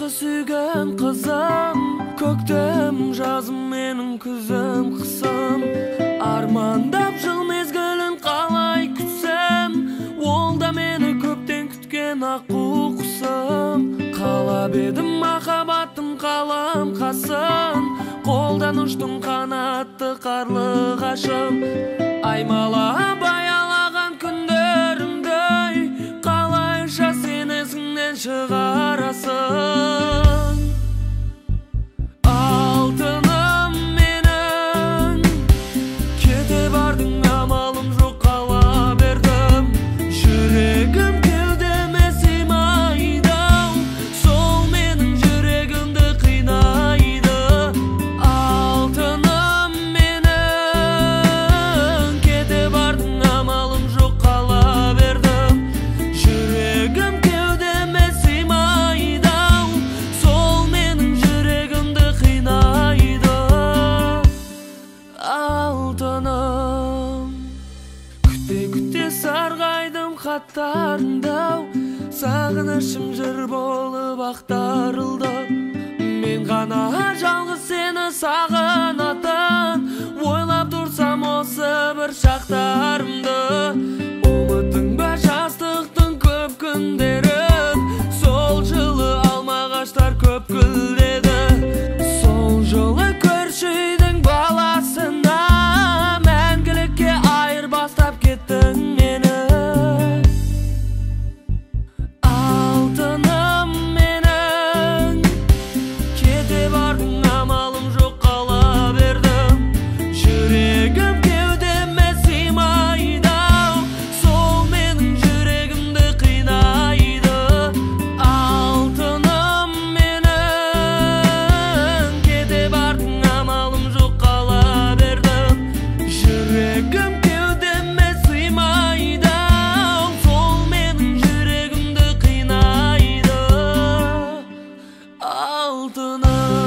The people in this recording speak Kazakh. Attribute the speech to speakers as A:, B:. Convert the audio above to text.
A: Алғашқы сүйген қызым, көктем жазым менің күзім қысым. Армандап жыл мезгілін қалай күтсем, ол да мені көптен күткен аққу құсым. Қалап едім махаббаттың қалам қасын, қолдан ұштың қанатты қарлығашым. Аймалап аялаған күндерімді, қалайша сен есіңнен шығарасың? Алтыным менің, кете бардың, амалым жоқ, қала бердім. Жүрегім кеудеме сыймайды, сол менің жүрегімді қинайды. Алтыным менің, кете бардың, амалым жоқ, қала бердім. Жүрегім кеудеме сыймайды, сол менің жүрегімді қинайды. Алтыным, күте-күте сарғайдым хаттарыңды, сағынышым жыр болып ақтарылды. Мен ғана жалғыз сені сағынатын, ойлап тұрсам осы бір шақтарымды. Ұмыттың ба жастықтың көп күндерін, сол жылы алма ағаштар көп гүлдеді. Сол жылы көрші үйдің баласына мәңгілікке айырбастап кеттің мені. Алтыным менің, кете бардың, амалым жоқ, қала бердім. Жүрегім кеудеме сыймайды, сол менің жүрегімді қинайды. Алтыным менің, кете бардың, амалым жоқ, қала бердім. Жүрегім кеудеме сыймайды, сол менің жүрегімді қинайды. Алтыным.